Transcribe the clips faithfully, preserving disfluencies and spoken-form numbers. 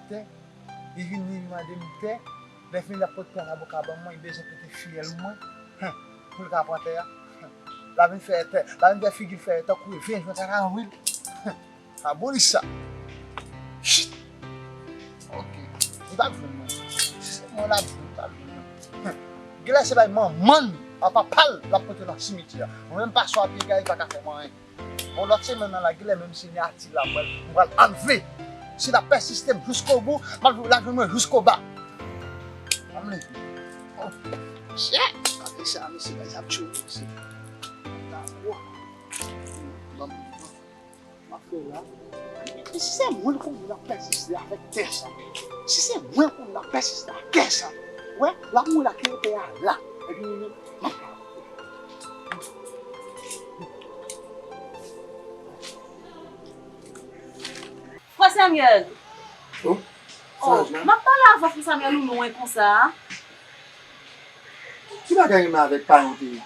tè, li vin, li mande m tè, lè fini l ap pote tè nan boka ban mwen, li bezwen pete fyèl mwen, hen, pou l ka pran tè a. Hen. L ap vin fè tè, l ap vin fè figi l fè tankou ven jwen kanaval. Hen. Aboli sa. Chit. Ok. Li pa jwenn mwen. Si se mwen l ap jwenn, li pa jwenn mwen. Hen. Genlè se bay manman l, a papa l, l ap pote nan simityè a. Mwen menm pa swa pye gay pa ka fè mwen anyen. Bon, lòt semèn nan la, genlè menm sinyati la, mwen, mwen pral anlve. Si l ap pèsiste m jiskobou, m ap, l ap jwenn mwen jiskoba. Ann leve. Oh, shit! Gade sa, mesye, gade sa, tchou, mesye. Ban m, ban m, m ap fè la. E si se mwen kounye a pèsiste avèk tè sa? Si se mwen kounye a pèsiste ak tè sa? Wè, la mwen la ki tè a la. Epi, m ap Frè Samuel. Oh, oh, Samuel. M ap pale avè w, Frè Samuel, ou lwen konsa a. Ki bagay ou menm avèk paran w te ye?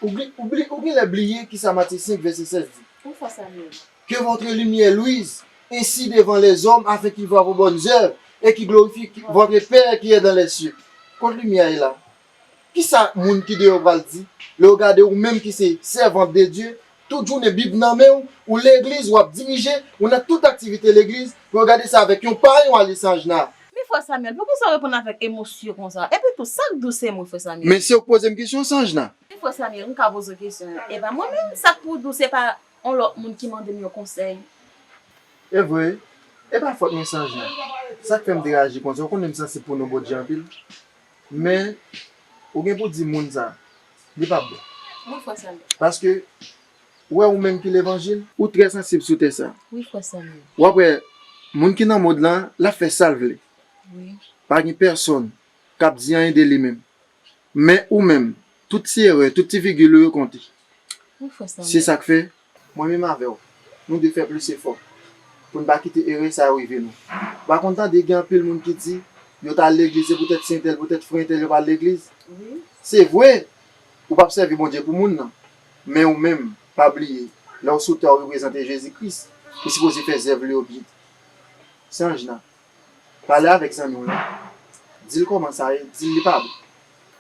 Ou bli-, ou bli-, ou genlè bliye kisa Matye senk vèsè sèz di. Wi, Frè Samuel. Que votre lumière luise ainsi devant les hommes, afin qu'ils voient vos bonnes œuvres et qu'ils glorifient votre Père qui est dans les cieux. Kot limyè a ye la? Kisa moun ki deyò pral di lè yo gade ou menm ki se sèvant de Dye, tout jounen Bib nan men w, ou legliz, w ap dirije, ou nan tout aktivite legliz, pou yo gade sa avèk yon paran w ale Sanjna? Men frè Samuel, poukisa w reponn avèk emosyon konsa? Epi tou, sa k dous se mwen, frè Samuel? Men se ou k poze m kesyon, Sanjna. Men frè Samuel, m ka poze w kesyon. E pa mwen menm, sa k pou dous, se pa yon lòt moun ki mande m yon konsèy. E vre, e pa fòt mwen Sanjna. Sa k fè m te reyaji konsa, ou konnen m sansib pou non Bondye anpil. Men, ou gen pou di moun sa, li p ap bon. Wi, frè Samuel. Paske, ou wè ou menm ki levanjil, ou trè sansib sou tè sa. Wi, frè Samuel. W ap wè, moun ki nan mond lan, l ap fè sa l vle. Wi. Pa gen pèsonn k ap di anyen de li menm. Men ou menm, tout ti erè, tout ti vigil ou yo konte. Wi, frè Samuel. Se sa k fè, mwen menm avè w, nou dwe fè plis efò pou n pa kite erè sa yo rive nou. Ou pa konn tande gen anpil moun ki di, yo t al legliz, se poutèt sè entèl, poutèt frè entèl yo pa al legliz? Wi. Se vre, ou p ap sèvi Bondye pou moun nan. Men ou menm, pa bliye, lè w sou tè, w reprezante Jezi Kris. Ou sipoze fè zèv li yo byen. Sanjna. Pale avèk zanmi w lan. Di l kòman sa ye, di l li pa bon.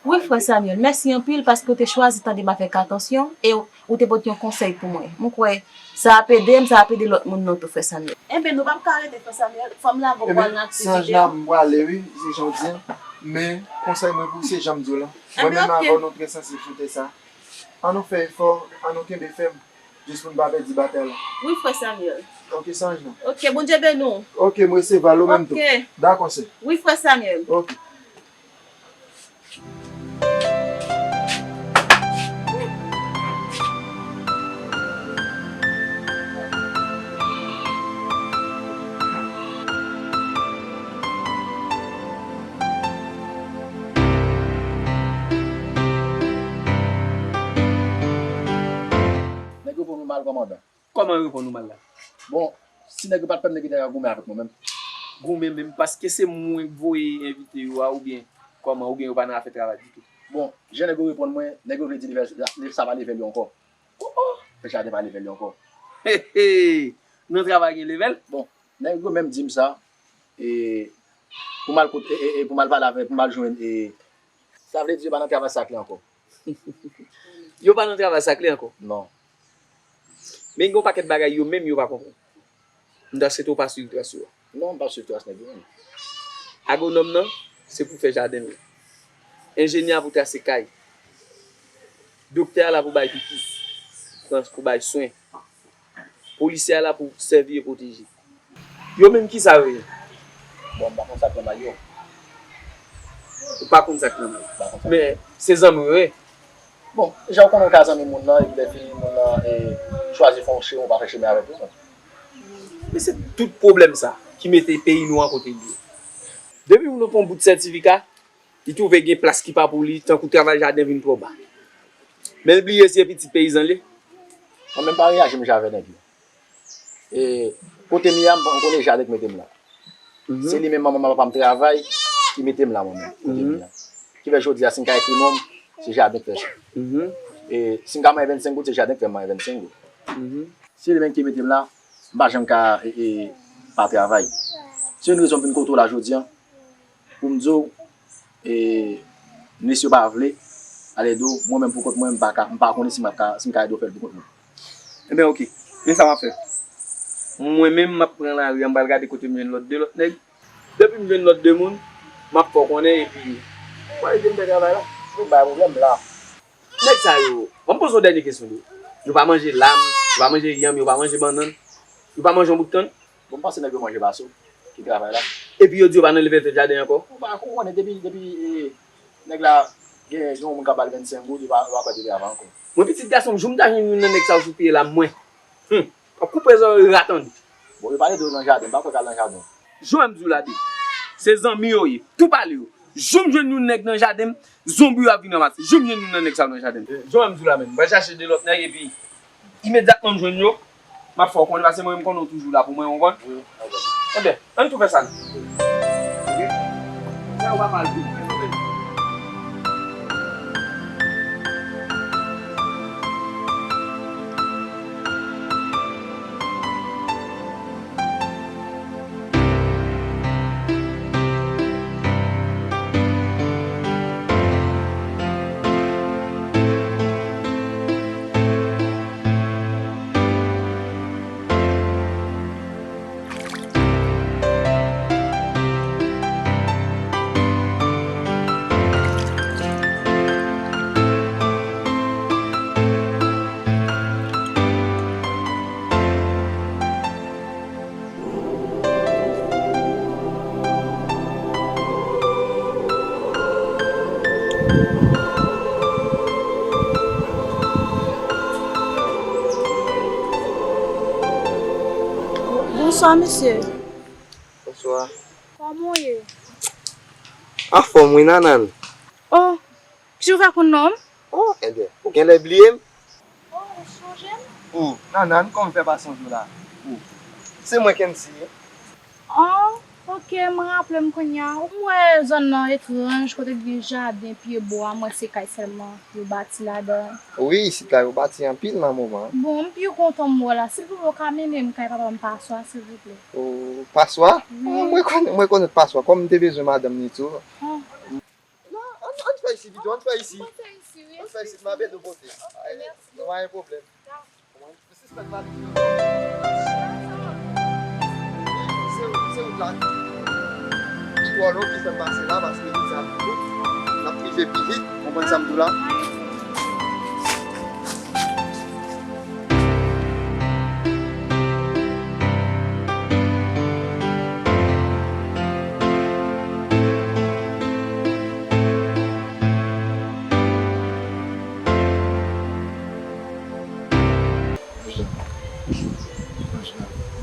Wi, frè Samuel, mèsi anpil paske w te chwazi tande m avèk atansyon e w, ou te pote yon konsèy pou mwen. Mwen kwè sa ap ede m, sa ap ede lòt moun nan tou, frè Samuel. Enben, nou p ap ka rete, frè Samuel. Fò m lage w pou al nan aktivite yo. Sanjna, m prale, wi, se jan w di an. Men, konsèy mwen pou w, se jan m di w lan. Mwen menm avè w, nou trè sansib sou tè sa. An nou fè efò, an nou kenbe fèm. Jis pou n pa pèdi batay la. Wi, frè Samuel. Ok, Sanjna. Ok, Bondye beni w. Ok, m resevwa l ou menm tou. Ok. Dakò, sè. Wi, frè Samuel. Ok. Nèg yo pran nou mal, kòmandan. Kòman yo reponn ou mal la? Bon, si nèg yo pa t pè m, nèg yo te ka goumen avèk mwen menm. Goumen menm, paske se mwen k voye envite yo a, oubyen kòman, oubyen yo pa nan afè travay ditou? Bon, jan nèg yo reponn mwen, nèg yo vle di level, sa pa level yo ankò. Oh, oh! Fè jaden pa level yo ankò. He, he! Nan travay gen level? Bon, nèg yo menm di m sa, e, pou m al kot, e, e, e, pou m al pale avèk, pou m al jwenn, e, sa vle di yo pa nan travay sa kle ankò. Yo pa nan travay sa kle ankò? Non. Men gen yon pakèt bagay yo menm yo pa konprann. M ta swete w pa swiv tras yo a. Non, m p ap swiv tras nèg yo menm. Agwonòm nan, se pou fè jaden l. Enjenyè a pou trase kay. Doktè a la pou bay pipi, pran, pou bay swen. Polisye a la pou sèvi e pwoteje. Yo menm kisa yo ye? Bon, m pa konn sa k nan may yo. Ou pa konn sa k nan may. M pa konn sa k nan may. Men se zanmi w yo ye. Bon, jan w konnen w ka zanmi moun nan, epi lè fini moun nan e chwazi fè yon chemen, ou pa fè chemen avèk li non. Men se tout pwoblèm sa ki mete peyi nou an kote l ye. Depi moun nan pran yon bout sètifika, li twouve gen plas ki pa pou li, tankou travay jaden vin twò ba. Men l bliye se pitit peyizan l ye. Mwen menm pa reyaji m jan avè nèg yo. E kote m ye a, m konnen jaden k mete m la. Se li menm manman m ak papa m travay ki mete m la mwen menm, kote m ye a. Ki fè jodi a, si m ka ekri non m, se jaden k fè sa. E si m ka manyen vennsenk goud, se jaden k fè m manyen vennsenk goud. Se li menm ki mete m la, m pa janm ka, e, e, pa travay. Se youn rezon m vin kote w la jodi a, pou m di w, e, mesye yo pa vle ale di w, mwen menm pou kont mwen, m pa ka, m pa konnen si m ap ka, si m ka ede w fè l pou kont mwen. Ebyen, oke. Men sa m ap fè. Mwen menm, m ap pran lari a, m pral gade kote m jwenn lòt de lòt nèg. Depi m jwenn lòt de moun, m ap fè w konnen, epi. Mwen ede m fè travay la. Mwen bay pwoblèm la. Nèg sa yo, ban m poze w dènye kesyon li. Yo pa manje lam, yo pa manje yanm, yo pa manje bannann, yo pa manje yon bout kann. Bon, m panse nèg yo manje baso ki travay la. Epi yo di yo pa nan leve tèt jaden ankò. Ou pa, ou konnen depi, depi, e, nèg la gen, gen yon moun k ap ba l vennsenk goud, yo pa, yo pa kwè de travay ankò. Mwen pitit gason m, jou m ta jwenn youn nan nèg sa yo sou pye la, mwen. Hum, w ap koupe zòrèy rat an nou. Bon, yo pale de yo nan jaden, m pa kwè k al nan jaden. Jan m di w la de. Se zanmi yo ye. Tou pale yo. Jou m jwenn yon nèg nan jaden m, zonbi yo ap vin ranmase. Jou m jwenn yon nan nèg sa yo nan jaden m. Jan m di w la menm. Mwen chache de lòt nèg epi imedyatman m jwenn yo, m ap fè w konnen paske mwen menm konnen w toujou la pou mwen, ou konprann? Ebyen, ann tou fè sa non. Oke? Sa yo pa mal pou mwen, non, men. Bonswa, mesye. Bonswa. Kòman w ye? Anfòm wi, Nanann. Oh, si w fè konn non m? Oh, enben, ou genlè bliye m? Oh, ou sonje m? Oh, Nanann, kòman m fè pa sonje w la? Oh, se mwen, Kency. Oh, oke, m raple m kounye a. M wè zòn nan etranj, kote k gen jaden, pye bwa, m wè se kay sèlman yo bati ladan. Wi, isit la yo bati anpil nan moman. Bon, m pi kontan m wè w la. Silvouplè, w ka mennen m kay papa m Paswa, silvouplè? Oh, Paswa? Wi. Oh, mwen konn, mwen konèt Paswa, kòm m te bezwen madanm ni tou. Oh. Non, ann, ann fè isit pito, ann fè isit. Ann fè isit, wi. Ann fè isit, m ap ede w pote. Ok, mèsi. Non, pa gen pwoblèm. Dakò. Ou sispann pale. Se, se wout la ki twò long ki fè m pase la, paske wout sa kout, n ap rive pi vit, w konprann sa m di w la?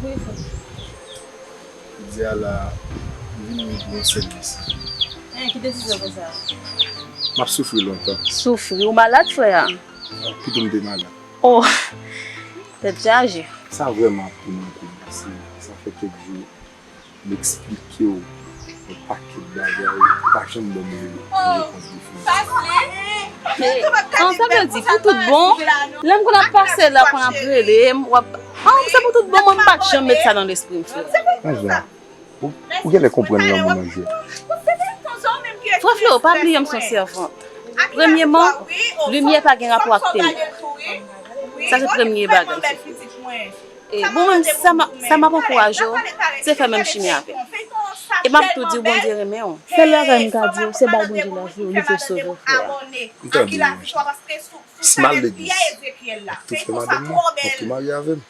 Wi, frè. Jodi a la, m vin rendre w yon sèvis. Hein, ki desizyon konsa? M ap soufri lontan. Soufri? Ou malad, frè a? Pito m te malad. Oh! Tèt chaje. Sa vrèman ap tounen kou m, paske sa fè kèk jou m eksplike w yon pakèt bagay, ou pa janm ban m yon repons definitif. Hey, an, sa vle di pou tout bon, lè m konn ap pase la, konn ap rele m, w ap, an, se pou tout bon, mwen m pa t janm met sa nan lespri m, frè. Anjan, ou, ou genlè konprann lanmou nan je m. Frè Flewo, pa bliye m se yon sèvant. Premyeman, limyè pa gen rapò ak tenèb. Sa se premye bagay. E, bon, menm sa m ap, sa m ap ankouraje w, se fè menm chimen avè m. E m ap tou di w Bondye renmen w. Sèl bagay m ka di w, se bay Bondye lavi w, li vle sove w, frè. M tande w, Anjan. Si m al legliz, m ap tou fè madanm mwen, m ap tou marye avè m.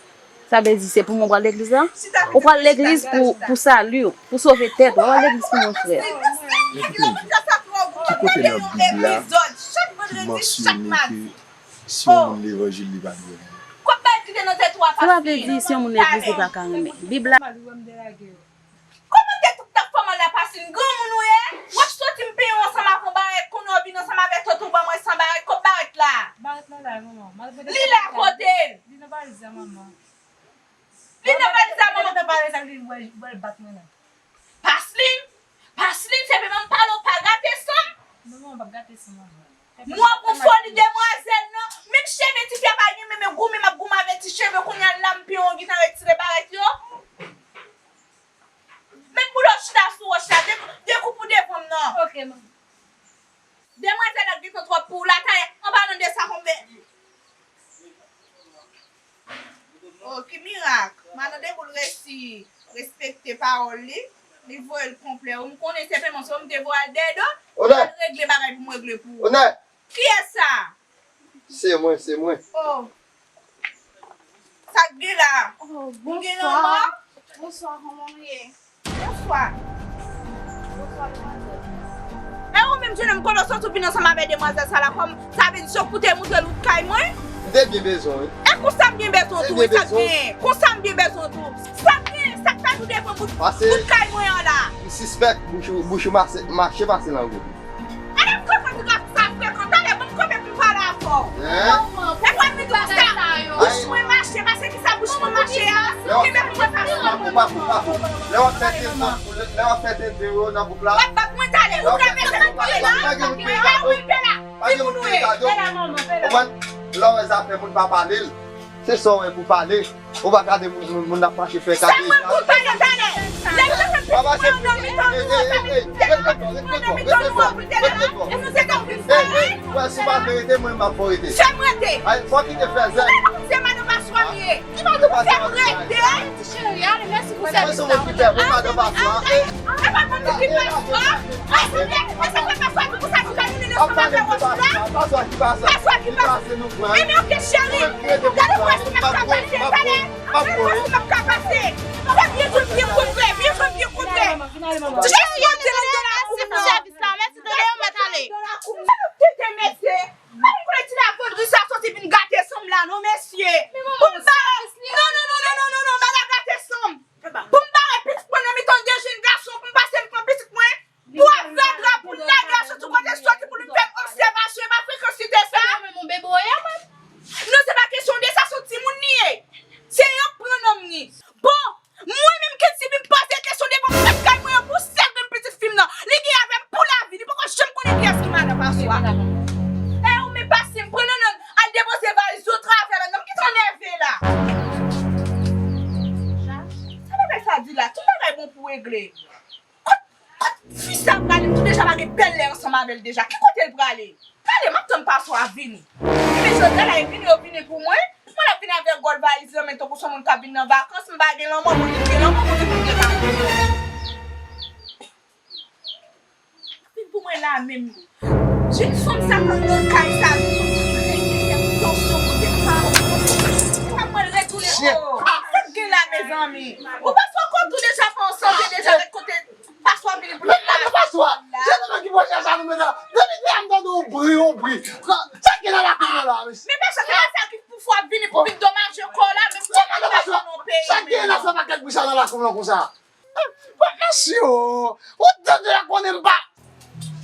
Sa vle di se pou mwen w pral legliz la? Ou pral legliz pou, pou sali w, pou sove tèt ou. Ou pral legliz pou mwen, frè. Men koute m di, ki kote nan Bib la ki mansyone ke si yon moun levanjil, li pa dwe renmen? Sa pa vle di si yon moun legliz, li pa ka renmen. Bib la. Kòman te tout ap fè mal la, Paslin? Granmoun ou ye? W ap soti m penyen w ansanm ak yon barèt, kounye a w vin ansanm avèk tòtè w ban mwen san barèt. Kot barèt la? Barèt la la, manman. Li la kote l? Li nan valiz la, manman. Li nan valiz la, manman. Li nan valiz la, li wè, wè l bat mwen la. Paslin? Paslin, se menm pale w pa gate san m? Non, manman, m p ap gate san manman. Mwen gon foli demwazèl, non. Menm cheve tifi a pa gen, men, men goumen m ap goumen avèk ti cheve, kounye a la m penyen w, gentan retire barèt yo. pawòl li, li voye l konplè. Ou m konnen se pèman, se ou m te voye al dèyè do, Onè! Al regle bagay pou m regle pou ou. Onè! Kiyès sa? Se mwen, se mwen. Oh. Sa k gen la? Oh, m gen lanmò? Bonswa. Bonswa, kòman w ye? Bonswa. Bonswa, demwazèl. E ou menm, jenòm, kote w soti w vin ansanm avèk demwazèl sa la, kòm sa vle di se w ki te montre l wout kay mwen? M te byen bezwen w, wi. E konsa m byen bezwen w tou, wi, sa k gen? Konsa m byen bezwen w tou. Sa k gen? Sa k fè nou devan bout, bout kay mwen an la? M sispèk bouch ou, bouch ou mache, mache pase nan wout. Ala m konprann piga sa frekan. Talè, ban m kanpe pou m pale avè w. Hein? E pa piga sa. Bouch mwen mache, paske ki sa bouch mwen mache a? Ki men pou mwen pase. Pa fou, pa fou, pa fou. Lè w ap fè tenten, lè w ap fè tenten yo nan bouk la. W ap bat mwen talè. Ou travèse m kote la. Pa gen moun ki peye kado. Timoun ou ye. Ou konprann? Lè w wè zafè moun pa pale l. Se sa w wè pou pale. Ou pa gade moun, moun, moun ap mache fè kado. Se mwen pou pale talè. Lè yo fè piti mwen nan mitan nou an, sa vle di se nou an, se nou an pou te la. E nou se t ap vin fè. Wè, si w pa vle rete, mwen m ap fè w rete. Se mwen te. Ay, fò w kite fèzè. Se madan Paswa m ye. Ki madan Paswa? Fè m rete. Ti cheri, ale, mèsi pou sèvis la. Mwen se moun ki fè, mwen madan Paswa. E pa moun ki fè Paswa. Ay, se byen, mwen se mwen Paswa, se pou sa ki fè nou vin ansanm avè w la. Paswa ki pase. Paswa ki pase. Ebyen, oke, cheri. Gade pou wè si m ap ka pase talè. Gade pou wè si m ap ka pase. Fè byen di w byen kontre, byen di w byen kontre. Ti cheri, yo di l anndan lakou m nan. Mèsi pou sèvis la, mèsi tande, yo mèt ale. Anndan lakou m nan. Kite mesye. Mwen m konnen ti lavodri sa soti vin gate san m la non, mesye. Pou m ba, non, non, non, non, non, non, non, pa gate san m. Pou m bare pitit mwen nan mitan de jenn gason, pou m pase m pran pitit mwen, pou avèg la, pou l lage l soti kote l soti, pou l fè m obsèvasyon, e pa frekansite sa. Non, se pa kesyon de sa, se yon timoun li ye. Se yo k pran nonm li. Bon, mwen menm ki di m poze kesyon devan mèt kay mwen an pou sèl grenn pitit fi m nan. Li gen avè m pou lavi, li poko janm konnen kiyès ki madan Paswa. E ou menm pase m pran nannan al depoze valiz ou travè la, nonm ki tan nève la. Sa bagay sa di la, tout bagay bon pou regle. Kot, kot fi sa prale? M tou deja pa gen bèl lè ansanm avè l deja. Ki kote l prale? Prale, m ap tann Paswa vini. Ebyen, jodi a la, e vini, yo vini pou mwen. Mwen ap vin avèk gòl valiz nan men tankou se yon moun k ap vin nan vakans. M pa gen lanmò, mwen vin gen lanmò, mwen vin gen valiz. Vin pou mwen la menm. Jenn fanm sa k ap nan kay sa, li soti pou l rete fè tansyon kote pa ou. Li pa pral retounen. Oh, sa k gen la, mezanmi? Ou pa sou kontou deja pa an sante deja avèk kote Paswa vini pou l la. Paswa, se nou menm ki pran chèch sa nou menm la. Depi te a m tande yon bri, yon bri. Sa k gen nan lakou mwen la, mesye? Men mesye, se pa sa ki pou fè w ap vini pou vin domaje kò w la, menm si w pa nan yon peyi. Sa k gen nan sa pakèt bri sa nan lakou mwen konsa? Mesye, ou tande a konnen m pa.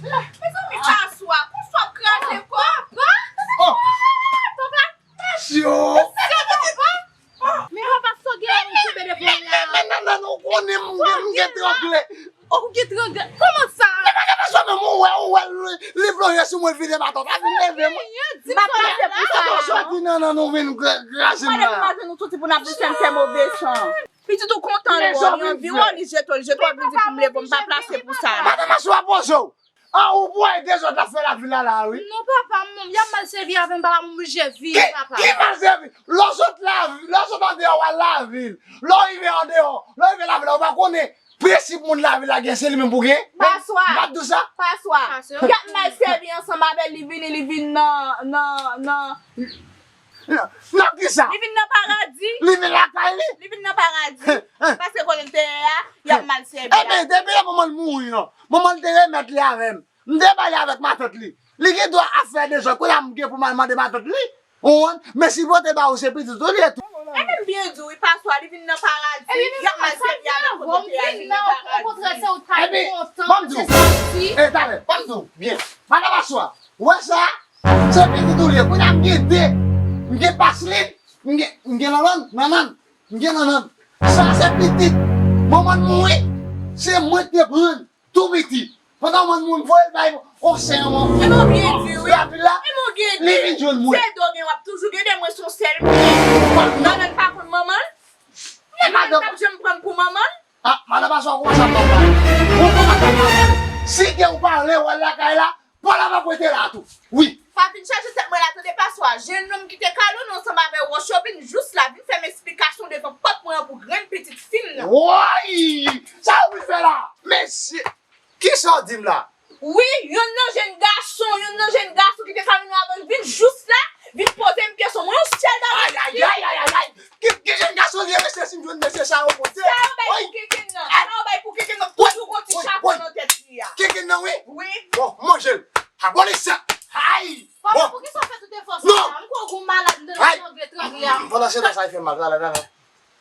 Mezanmi, Paswa, konsa w ap kraze kò. Papa, mesye. Men papa, sa w gen la, ou kenbe devan w la. Men, men, men, men, ou konnen m gen, m gen trangle. Ou gen trangle? Kòman sa? Men pa gen bezwen menm, ou wè, ou wè, li, li plonje sou mwen, vide baton, pa vin leve mwen. M ap pase pou sa. Soti nan, nan, nou vin gra-, graze m la. Madanm, nou soti pou n ap di sè m fè move san. Pitit ou kontan, li anvi w, li jete w, li jete w, ap vin di pou m leve w, m pa plase pou sa. Madanm, asou a poze w. An, ou pou wè dezòd l ap fè lavil la, la, wi. Non, papa, m, y ap mal sèvi avè m, papa, m oblije vini, papa. Ki mal sèvi? Lè w sot lavi, lè w sot andeyò, w al lavil. Lè w rive andeyò, lè w rive lavil la, ou pa konnen prensip moun lavil la gen, se li menm pou gen. Paswa. M ap di w sa. Paswa. Y ap mal sèvi ansanm avè l, li vini, li vin nan, nan, nan, Nan kisa? Li vin nan paradi. Li vin lakay li. Li vin nan paradi. Paske kote l te ye a, y ap mal sèvi l. Ebyen, depi lè manman l mouri an, manman l te remèt li avè m. M te bay li avèk matant li. Li gen dwa ap fè dezòd. Kounye a m gen pou m al mande matant li. Ou konprann? Men si pou yo te ba ou, se pitit ou li ye tou. Ebyen, m byen di w, wi, Paswa, li vin nan paradi. Y ap mal sèvi avè l kote l te ye a, li vin nan paradi. Ebyen, ban m di w. E, talè, ban m di w byen. Madan Paswa, ou wè sa? Se pitit ou li ye. Kounye a m gen de. M gen Paslin, m gen, m gen Nannan, Nannan. M gen Nannan. Sa se pitit. Manman l mouri, se mwen ki te pran l tou piti. Pandan manman l mouri, m voye l bay yon sè an. Ravil la, li vin jwenn mwen. Se do gen w ap toujou gen de mwen, se yon sèl pitit. Nannan pa konn manman l. Nannan p ap janm pran m pou manman l. Ah, madan Paswa kòmanse ap mal pale. Ou kòmanse ap mal pale. Si ke ou pa vle wè l lakay la, Paul ap ap rete la tou. Wi. Pa vin chaje tèt mwen la, tande, Paswa. Jennonm ki te kalonnen ansanm avè wòch yo vin jous la, vin fè m esplikasyon devan pòt mwen an pou grenn pitit fi m nan. Woy! Sa ou vin fè la? Mesye, kisa w di m la? Wi, youn nan jenn gason, youn nan jenn gason ki te kalonnen avè l vin jous la, vin poze m kesyon. Mwen, yon syèl bagay. Ayayayayay! Ki, ki jenn gason li ye, mesye, si m jwenn mesye sa yo, Bondye? Sa yo bay pou kenkenn nan. Sa yo bay pou kenkenn nan. Toujou gon ti chapo nan tèt li a. Kenkenn nan, wi? Wi. Bon, manje l. Abòne sa. Ay! Papa, poukisa w fè tout efò sa a? M kwè w gon malad, m tande w trangle, trangle a. Pandan se tan sa, li fè mal. Gade, gade.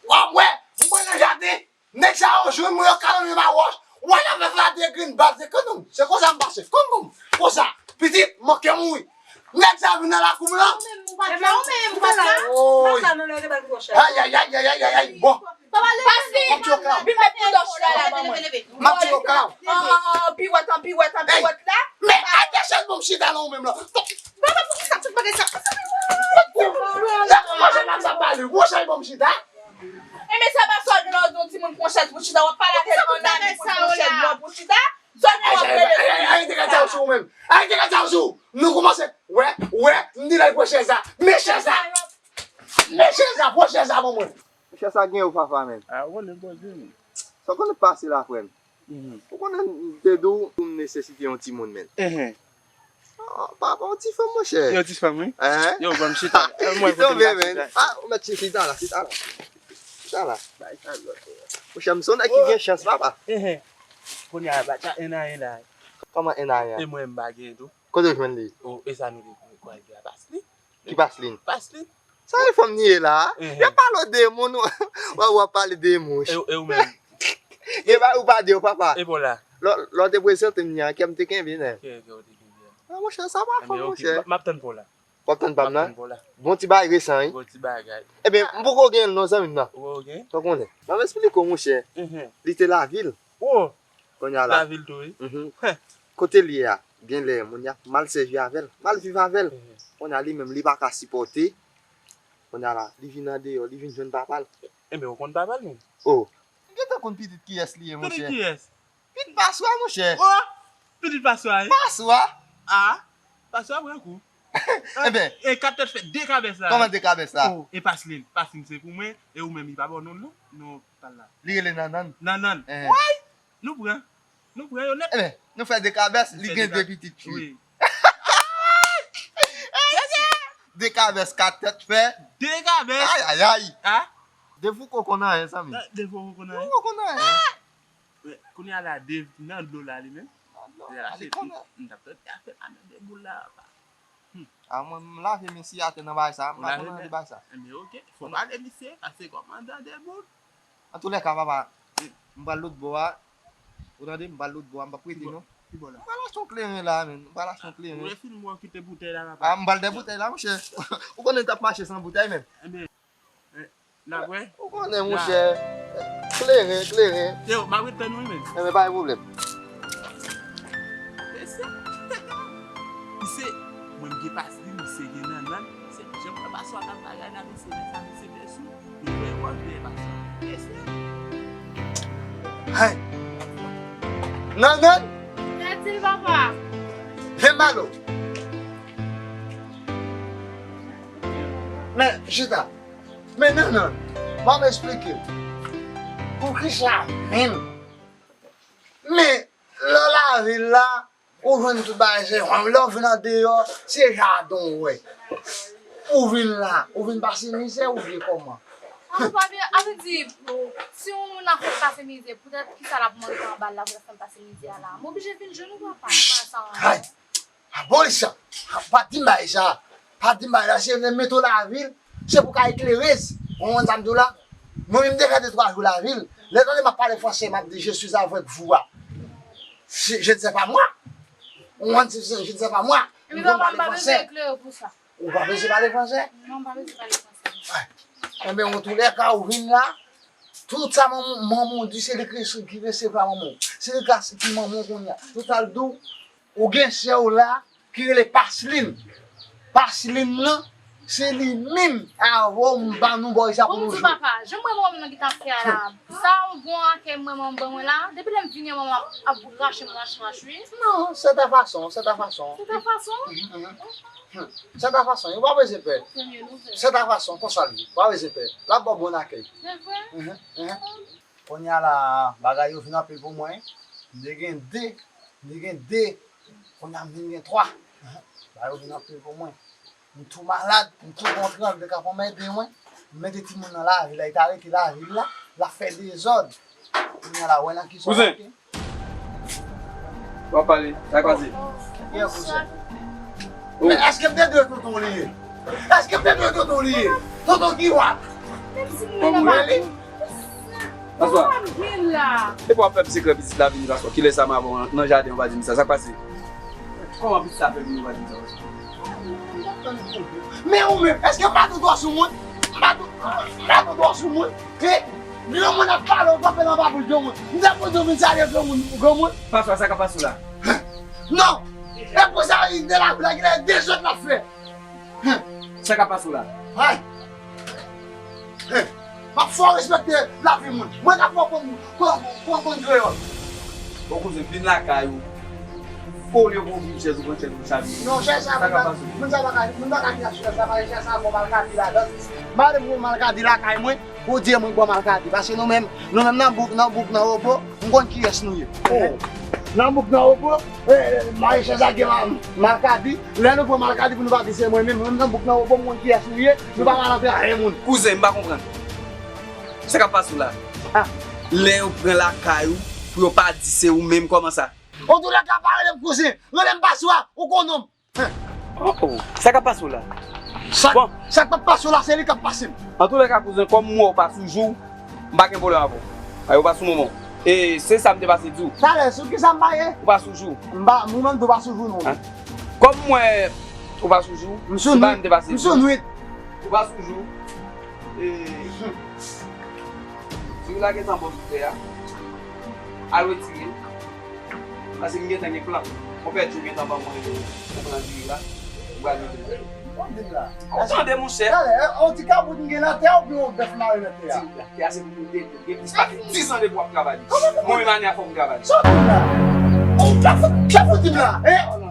W ap wè, m pran nan jaden. Nèg sa yo jwenn mwen, yo kalonnen m a wòch. W a nan fè fè a de grenn bal, se kanmenm. Se konsa m pase, kanmenm. Konsa, pitit, manke mouri. Nèg sa vin nan lakou m lan. Ou menm, ou pa t la, ou menm, ou pa t la. Woy. Ayayayayayay. Bon. Pase, m ap tire w kaw. Vin met pou dòch la, la, leve, leve. M ap tire w kaw. An, an, an, piwèt, an, piwèt, an, piwèt la. Men, al chèche yon bon chita non, ou menm lan. Papa, poukisa tout bagay sa? Sa pou manje m ap sa pale. Gwo chay bon chita. Enben, sa pa sa w gen la, w di yon timoun pran chèz pou chita, w ap pale avè l an ami pou l pran chèz blan pou chita. Sa w gen w ap rele. Arete gade sa w sou ou menm. Arete gade sa w sou. Nou kòmanse. Wè, wè, m di l al pran chèz la. Men chèz la. Men chèz la, pran chèz la ban mwen. Chèz sa gen ou papa, menm. A, ou konnen m koze, menm. Sa w konnen pase la, frè m. Mhm. Ou konnen m te di w m nesesite yon timoun, menm. Mhm. Ah, papa, yon ti fanm, monchè. Yon ti fanm, wi. Hein? Yo, ban m chita. Li tonbe, menm. Ah, ou mèt chita la, chita la. Chita la. Monchè, m se yon nèg ki gen chans, papa. Ehe. Kounye a, ba, tcha, en a en la. Kòman en a en? E mwen, m pa gen tou. Kote w jwenn li? O, e sa nou te kwè la, Paslin. Ki Paslin? Paslin. Sa e fanm ni ye la? Ehe. Y ap pale de moun, w ap pale de mouch. E, e ou menm? E ba, ou pa de w, papa. E bon la. Lè, lè w te prezante m ni a, kè m te kenbe, nè? Kè, kè w te kenbe. Ah, monchè, sa pa fanm, monchè. M ap tann pa w la. W ap tann pa m nan? M ap tann pa w la. Bon ti bagay resan, wi. Bon ti bagay. Ebyen, m poko gen l non, zanmi m nan. Ou poko gen? Fò konnen. Ban m esplike w, monchè. Mhm. Li te lavil. Oh! Kounye a la. Lavil tou, wi. Mhm. Kote l ye a, gen lè moun y ap mal sèvi avè l, mal viv avè l. Mhm. Kounye a li menm, li pa ka sipòte. Kounye a la, li vin andeyò, li vin jwenn papa l. Enben, ou konn papa l menm? Oh. Ou gentan konn pitit kiyès li ye, monchè? Pitit kiyès? Pitit Paswa, monchè. Oh! Pitit Paswa, wi. Paswa? Ah! Paswa pran kou. Enben. E kat tèt fè de kabès la. Kòman de kabès la? Oh, e Paslin. Paslin se pou mwen, e ou menm, li pa ba w non, non. Non, pa la. Li rele Nannan. Nannan. Eh. Woy! Nou pran. Nou pran yo nèt. Enben, nou fè de kabès, li gen de pitit fi. Wi. De kabès, kat tèt fè. De kabès. Ayayay. Ah? Dev ou ko konn anyen, zanmi. Dev ou ko konn anyen. Ou ko konn anyen. Men, kounye a la, Dev nan dlo la, li menm. Nan dlo. Li konnen. M t ap tande afè a nan de boul la, papa. Hmm. A, mwen, m lave men si atè nan bagay sa, m pa konn anyen de bagay sa. Enben, oke. Fò pale misye, pase kòmandan de boul. Antoulèka, papa, m pral lòt bò a. Ou tande, m pral lòt bò a, m p ap rete non. Ki bò la? M pral achte yon kleren la, menm. M pral achte yon kleren. Ou refini mwen kite boutèy la, papa. A, m pral de boutèy la, monchè. Ou konnen m t ap mache san boutèy, menm. Enben, n ap wè. Ou konnen, monchè. Kleren, kleren. Yo, m ap ret tann ou, wi, menm. Enben, pa gen pwoblèm. Mesye. Misye, mwen m gen Paslin, misye gen Nannan. Se jan mwen pase w ak bagay la, mesye, men sa, mesye, mesye. Nou voye wòch dèyè Paslin. Mesye. Hey! Nannan! Sa di l, papa? Vin ba l. Men, chita. Men, Nannan, ban m esplike w. Poukisa menm? Men, lè w lavil la, ou jwenn tout bagay, se, lè w vin andeyò, se jaden w wè. Ou vin la, ou vin pase mizè oubyen kòman? A, ou pa byen, a vle di, si yon moun ap fè m pase mizè, poutèt kisa l ap mande anba l la, pou l ap fè m pase mizè a la? M oblije vin jwenn ou, papa, m pa sa. Ay! Aboli sa. Pa di m bagay sa. Pa di m bagay la. Se lè mete w lavil, se pou ka eklerez. Ou konprann sa m di w la? Mwen menm, m te fè de twa jou lavil. Lè tande m ap pale franse, m ap di, je suis avec vous a. Je, je ne sais pas moi. Ou konprann, je, je ne sais pas moi. M konn pale franse. Ou pa bezwen pale franse? Non, m pa bezwen pale franse. Enben, antoulèka, ou vin la, tout sa manman, manman w di, se li ki, ki resevwa manman w. Se li ki, ki manman w kounye a. Tout sa l di w, ou gen sè w la ki rele Paslin. Paslin nan, Se li menm avè w m ba nou bò sa pou nou jwe. Bon, papa, jan mwen mwen nan ki t ap fè a la. Sa yon bon akèy mwen mwen ban mwen la. Depi lè m vini mwen ap rache m rache rache wi. Non, se ta fason, se ta fason. Se ta fason? Se ta fason, ou pa bezwen pè. Se ta fason, konsa l ye. Ou pa bezwen pè. L ap ba w bon akèy. Se vre? Kounye a la, bagay yo vin anpil pou mwen. M te gen de, m te gen de. Kounye a m vin gen twa. Bagay yo vin anpil pou mwen. M tou malad, m tou gon tranble k ap anmède mwen. M mete timoun nan lavil la, li ta rete lavil la, l ap fè dezòd. Kounye a la, wè nan kisa w ap. Kouzen, w ap pale, sa k pase? Byen, kouzen. Men èske m te dwe tonton li ye? Èske m te dwe tonton li ye? Tonton Giwat. Menm si nou nan pa Paswa. Sa m gen la? Epi w ap fè m sekrè pitit la vini, paswa. Kilè sa m avè w nan jaden, ou pa di m sa. Sa k pase? Kòman pitit la fè vini, ou pa di m sa, paswa? Men ou menm, èske m pa tonton sou moun? M pa tonton, m pa tonton sou moun? E, granmoun ap pale, ou kanpe nan babouch granmoun. M te konn vin salye granmoun pou granmoun. Paswa, sa k ap pase w la? Non! E pou sa, li de la, la, la, de zòt l ap fè. Sa k ap pase w la? Ay! M ap fè w respekte lavi moun. Mwen k ap fè w konn, konn, konn, konn kreyòl. Bon, kouzen, vin lakay ou. Olye pou w vin chèz, ou pran chèz ou chavire. Non, chèz sa, moun sa pa ka, moun pa ka vin ak chèz sa, paske chèz sa gon malkadi ladan. Mande pou malkadi lakay mwen. Pou di mwen bon malkadi, paske nou menm, nou menm nan bouk, nan bouk, nan wobo, m konn kiyès nou ye. Nan bouk, nan wobo, maryechèz la gen malkadi, lè nou pran malkadi pou nou pa di se mwen menm, nou menm nan bouk, nan wobo, m konn kiyès nou ye, nou pa mal antre anyen moun. Kouzen, m pa konprann. Sa k ap pase w la? Lè yo pran lakay ou, pou yo pa di se ou menm, kòman sa? Antoulèka, pa rele m kouzen, rele m paswa, ou konnen m. Oh, oh. Sa k ap pase w la? Sa, sa k p ap pase w la, se li k ap pase m. Antoulèka, kouzen, kòm m wè w pa sou jou, m pa gen pwoblèm avè w. Ay, ou pa sou moman w. E se sa m te pase di w. Talè, sou kisa m pa ye? Ou pa sou jou. M pa, mwen menm tou pa sou jou, non. Kòm m wè ou pa sou jou, m sou nwit. M sou nwit. Ou pa sou jou. E, si w la gentan bò tout tè a, al retire. Paske m gentan gen plan. Konpè Djo gentan ban mwen yon plan diri la. Ou pral mete l. Ou konn di m la. Ou tande, monchè? Talè, on ti kabout m gen nan tè a oubyen yon bèf mare nan tè a? Di m la, tè a se pou mwen te gen plis pase dis an depi w ap travay li. Mwen menm ane a fò m travay. Sa w di m la? On, sa fout, sa fout di m la, hein?